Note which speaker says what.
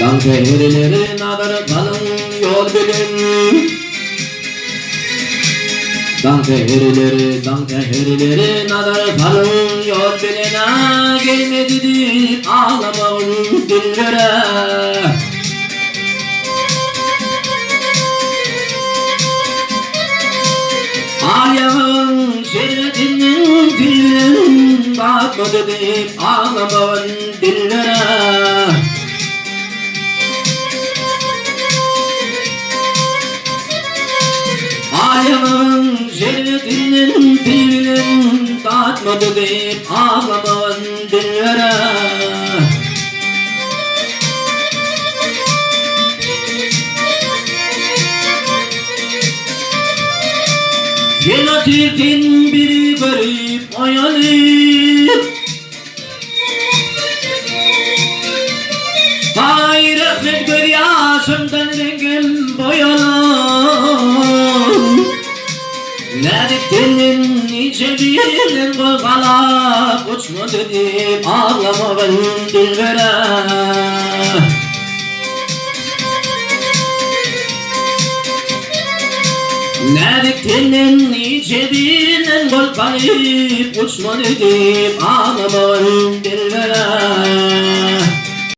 Speaker 1: Daň säherleri nazar salyň ýol bilen. Daň säherleri, daň säherleri nazar salyň ýol bilen. A gelmedi diýip aglamagyn dillere. Al ýaňagyň şerbetinden tüýün datmady diýip aglamagyn dillere. Al ýaňagyň şerbetinden tüýün datmady diýip aglamagyn dillere. Sen otyrsyň bizi görüp oýanyp. Haý rehmet göz ýaşymdan reňkim boýalan. Näzik tenden niçe birden gozgalap uçmady diýip aglamagyn dilbere. Näzik tenden niçe birinden gozgalyp uçmady diýip aglamagyn dilbere.